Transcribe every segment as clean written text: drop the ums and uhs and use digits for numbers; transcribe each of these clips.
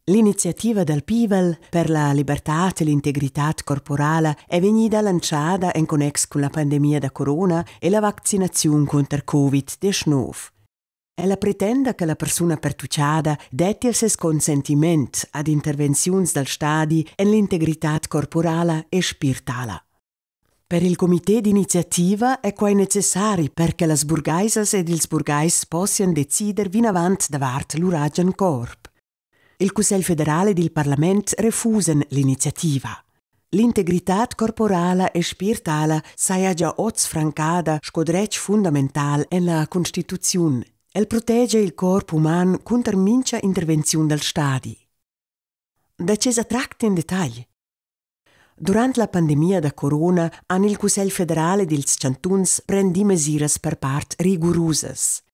L'iniziativa dal pievel per la libertad e l'integritad corporala è vegnida lantschada en connex cun la pandemia da corona e la vaccinaziun cunter Covid-19. Ella pretenda che la persuna pertuccada dettia ses consentiment ad intervenziuns dal stadi en l'integritad corporala e spirtala. Per il comité d'iniziativa è quai necessari per che las burgaisas ed ils burgais possian decider vinavant davart lur agen corp. Il Cussegl federal ed il parlament refusan l'iniziativa. L'integritad corporala e spirtala saja gia oz francada sco dretg fundamental en la constituziun. El protegia il corp uman cunter mintga intervenziun dal stadi. Da tge sa tracta en detagl? Durant la pandemia da corona han il Cussegl federal ed ils chantuns prendì mesiras per part rigurusas.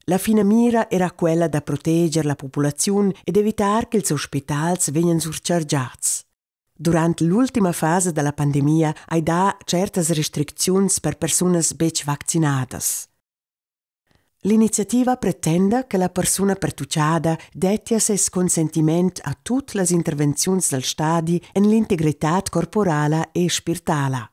La finamira era quella da proteger la populaziun ed evitar ch'ils ospitals vegnan surchargiads. Durant l'ultima fasa da la pandemia hai dà tschertas restricziuns per persunas betg vaccinadas. L'iniziativa pretenda che la persuna pertuccada dettia ses consentiment a tut las intervenziuns dal stadi en l'integritad corporala e spirtala.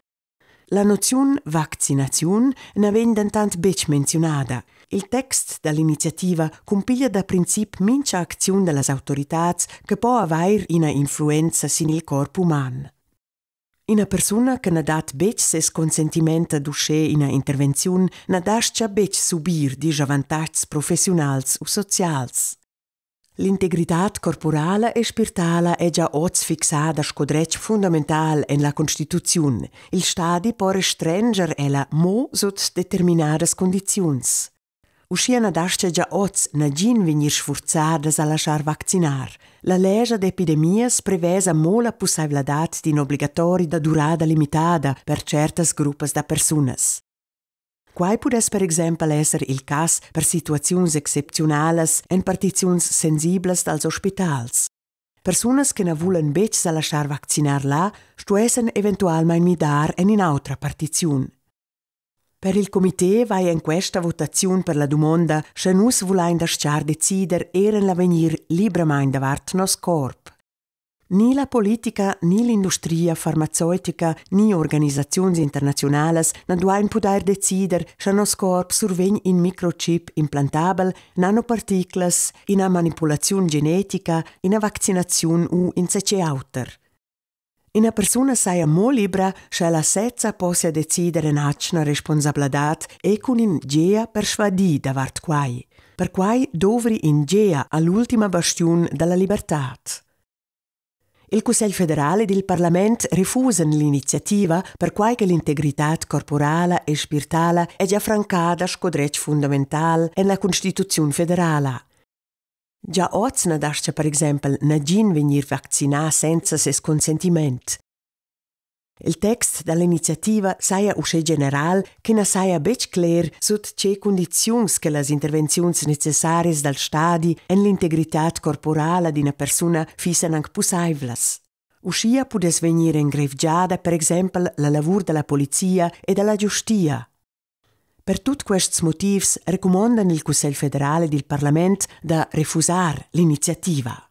La noziun vaccinaziun na vegn dentant betg menziunada. Il text da l'iniziativa cumpiglia da princip mintga acziun da las autoritads che po avair ina influenza sin il corp uman. Ina persuna che na dat betg ses consentiment ad uschè ina intervenziun na dastga betg subir disavantatgs professiunals u socials. L'integritad corporala e spirtala è gia oz fixada sco dretg fundamental en la constituziun. Il stadi po restrenger ella mo sut determinadas cundiziuns. Uschia na dastga gia oz nagin vegnir sfurzà da sa laschar vaccinar. La lescha d'epidemias prevesa mo la pussaivladad d'in obligatori da durada limitada per tschertas gruppas da persunas. Quai pudess per exempel esser il cas per situaziuns excepziunalas en partiziuns sensiblas dals ospitals. Persunas che na vulan betg sa laschar vaccinar là stuessan eventualmain midar en in'autra partiziun. Per il comité vai en questa votaziun per la dumonda, sche nus vulain dastgar decider er en l'avegnir libramain davart noss corp. Ni la politica ni l'industria farmaceutica ni organisaziuns internaziunalas na duain pudair decider, sche noss corp survegn in microchip implantabel, nanoparticlas, ina manipulaziun genetica, ina vaccinaziun u insatge auter. Ina persuna saja mo libra, sch'ella sezza possia decider en atgna responsabladad e cun in gea persvadì davart quai. Perquai dovri in gea a l'ultima bastiun da la libertad. Il Cussegl federal ed il parlament refusan l'iniziativa, perquai che l'integritad corporala e spirtala è gia francada sco dretg fundamental en la Constituziun federala. Gia oz na dastga per exempel nagin vegnir vaccinà senza ses consentiment. Il text da l'iniziativa saja uschè general ch'i na saja betg cler sut tge cundiziuns che las intervenziuns necessarias dal stadi en l'integritad corporala d'ina persuna fissan anc pussaivlas. Uschia pudess vegnir engrevgiada per exempel la lavur da la polizia e da la giustia. Per tut quests motivs recumondan il Cussegl federal ed il parlament da refusar l'iniziativa.